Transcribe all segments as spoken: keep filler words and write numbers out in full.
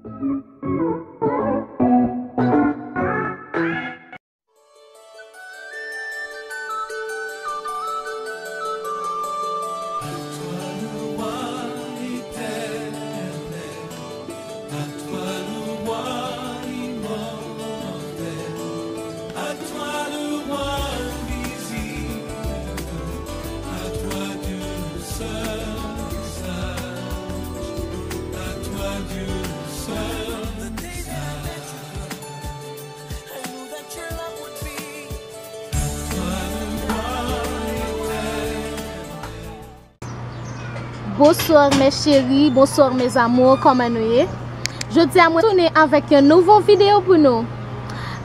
À toi le roi éternel, à toi le roi immortel, à toi le roi invisible, à toi Dieu seul sage, à toi Dieu seul sage. Bonsoir mes chéris, bonsoir mes amours, kòman nou ye? Jodi a mwen tounen avèk yon nouvo videyo pou nou.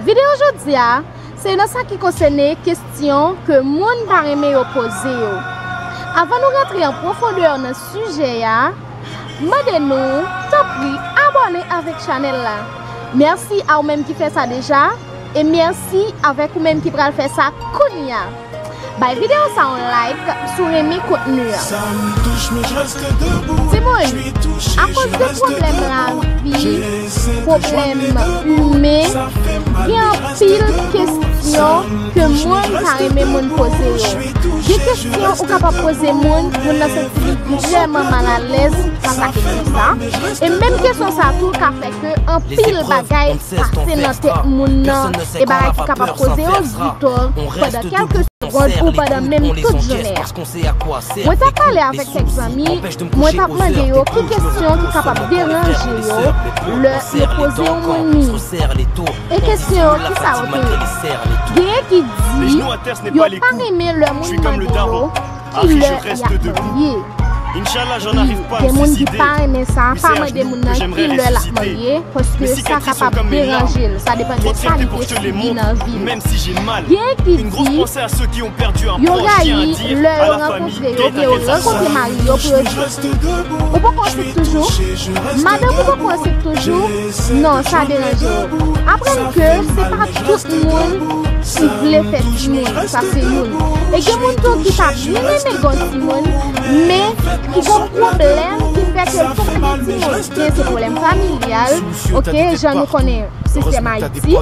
Videyo jodi a, se nan sa ki konsène kesyon ke moun pa renmen yo poze yo. Avan nou rantre an pwofondè nan sijè a, mande nou, tanpri, abòne avèk chanèl la. Mèsi a ou menm ki fè sa deja, e mèsi avèk ou menm ki pral fè sa kounye a. Bay videyo sa yon like si w renmen kontni a. Timoun, akoz de pwoblèm lavi, pwoblèm imen, gen anpil kesyon ke moun pa renmen moun poze yo. Gen kesyon ou kapab poze moun, moun nan santi li vrèman malalèz fas a kesyon sa. E menm kesyon sa tou ka fè ke anpil bagay pase nan tèt moun nan, e bagay ki kapab koze yo ditò pandan kèlke segonn ou pandan menm tout jounen an. Mwen t ap pale avèk kèk zanmi, mwen t ap mande yo ki kesyon ki kapab deranje yo lè yo poze yon moun li. E kesyon yo, kisa yo te ye? Genyen ki di yo pa renmen lè moun mande yo ki lè y ap marye. Wi, gen moun ki pa renmen sa, pa mande moun nan ki lè l ap marye, paske sa kapab deranje l, sa depann de sa li te sibi nan vi l. Genyen ki di yo rayi lè yo rankontre yo, oubyen yo rankontre mari yo pou yo di, "Ou poko ansent toujou? Madanm ou poko ansent toujou?" Non, sa deranje yo. Aprann ke se pa tout moun ki vle fè timoun, sa se youn. E gen moun tou ki ta byen renmen gen yon timoun, men ki gen yon pwoblèm ki fè ke l poko gen timoun. Gen se pwoblèm familyal, oke, jan nou konnen sistèm Ayiti.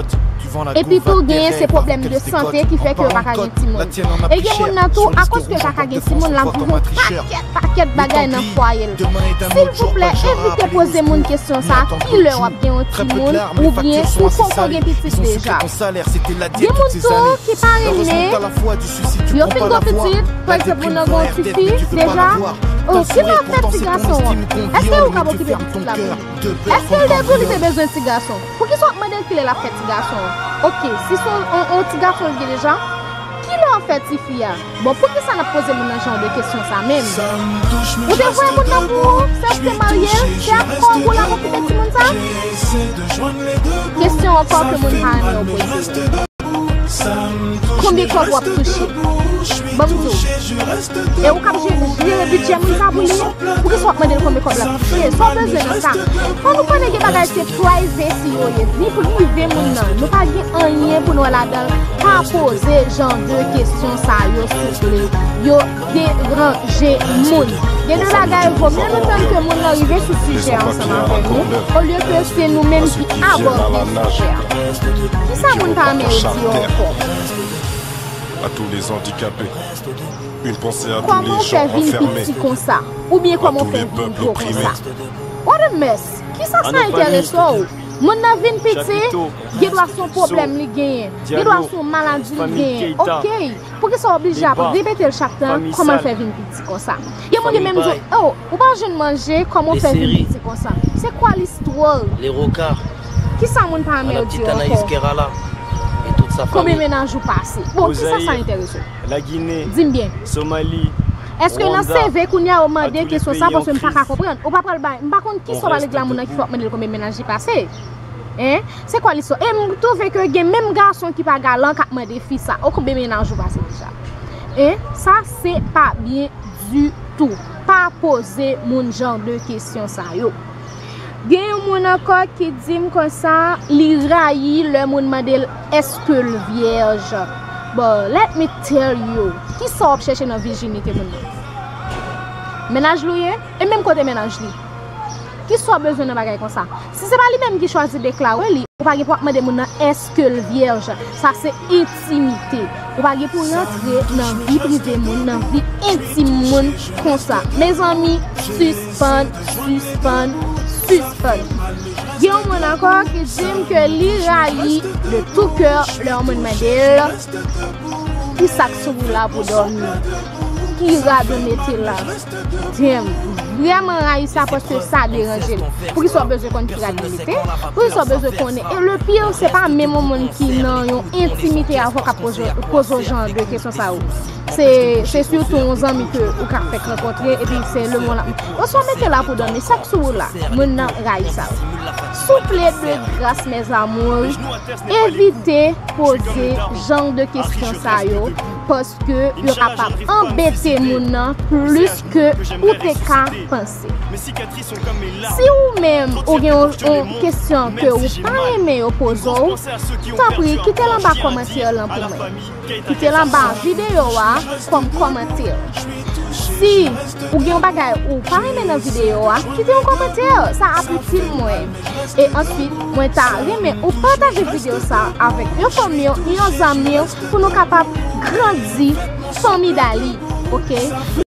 Epi tou, genyen se pwoblèm de sante ki fè ke yo pa ka gen timoun. E gen moun nan tou, akoz ke l pa ka gen timoun, l ap viv yon pakèt, pakèt bagay nan fwaye l. Silvouplè, evite poze moun kesyon sa, ki lè w ap gen yon timoun, oubyen ou poko gen pitit deja. Gen moun tou ki pa renmen, yo fin gen pitit, pa egzanp, moun nan gen yon tifi deja, o, ki lè w ap fè ti gason an? Èske ou kab okipe pitit la pou li? Èske l te di w li te bezwen ti gason? Poukisa w ap mande l kilè l ap fè ti gason an? Oke, si se yon, yon, yon ti gason l gen deja, kilè w ap fè tifi a? Bon, poukisa n ap poze moun nan jan de kesyon sa menm? Ou te voye moun nan pou ou, se ou ki te marye l, se ak kò w pou l ap okipe timoun sa? Kesyon ankò ke moun pa renmen yo poze. Konbyen kòb w ap touche? Ban m di w. E ou k ap jere, jere bidjè moun sa pou li? Poukisa w ap mande l konbyen kòb l ap touche? Sa w bezwen nan sa? Fò nou konnen gen bagay se privacy yo ye. Ni prive moun nan. Nou pa gen anyen pou nou wè ladan l. Pa poze jan de kesyon sa yo, souple. Yo deranje moun. Gen de bagay, vomye nou tann ke moun nan rive sou sijè ansanm avè nou, olye ke se nou menm ki abòde sijè a. Kisa moun pa renmen yo di yo ankò? Kòman w fè vin piti konsa? Oubyen kòman w fè vin gwo konsa? What a mess! Kisa sa enterese w? Moun nan vin piti, gen dwa se yon pwoblèm li genyen. Gen dwa se yon maladi li genyen. Oke. Poukisa w oblije ap repete l chak tan kòman l fè vin piti konsa? Gen moun ki menm di w, "Oh, ou pa jwenn manje, kòman w fè vin piti konsa?" C'est quoi l'histoire? Kisa moun pa renmen yo di yo ankò? Konbyen mennaj ou pase? Bon, kisa sa enterese w? Di m byen. Èske nan C V kounye a yo mande kesyon sa, paske m pa ka konprann? Ou pa pral bay, m pa konn kisa w pral regle a moun nan ki fè w ap mande l konbyen mennaj li pase. Hein? Se kwa listwa? E m twouve ke gen menm gason ki pa galan k ap mande fi sa, o, konbyen mennaj ou pase deja? Hein? Sa se pa byen ditou. Pa poze moun jan de kesyon sa yo. Gen yon moun ankò ki di m konsa, li rayi lè moun mande l èske l vyèj. Bon, let me tell you, kisa w ap chèche nan vijinite moun nan? Mennaj li w ye? E menm kote mennaj li? Kisa w bezwen nan bagay konsa? Si se pa li menm ki chwazi deklare li, ou pa gen pou ap mande moun nan èske l vyèj. Sa se entimite. Ou pa gen pou rantre nan vi prive moun, nan vi entim moun konsa. Mezanmi, sispann, sispann, sispann. Gen yon moun ankò ki di m ke li rayi de tout cœur lè yon moun mande l, kisa k sou ou la pou dòmi? Ki rad ou mete la? Damn, vrèman rayi sa paske sa deranje l. Poukisa w bezwen konn ki rad li mete? Poukisa w bezwen konnen? E le pire, se pa menm yon moun ki nan yon entimite avè w k ap poze, poze w jan de kesyon sa yo. Se, se sitou yon zanmi ke ou ka fèk rankontre, epi se le moun la. Oswa mete la pou dòmi, sa k sou ou la? Moun nan rayi sa. Souple de gras, mes amours, evite poze jan de kesyon sa yo, paske yo kapab anbete moun nan plis ke ou te ka panse. Si ou menm ou gen yon, yon kesyon ke ou pa renmen yo poze w, tanpri kite l anba kòmantè lan pou mwen. Kite l anba videyo a kòm kòmantè. Si ou gen yon bagay ou pa renmen nan videyo a, kite yon kòmantè, sa ap itil mwen. E answit, mwen ta renmen ou pataje videyo sa avèk yon fanmi w, yon zanmi w, pou nou kapab grandi fanmi Dali, oke?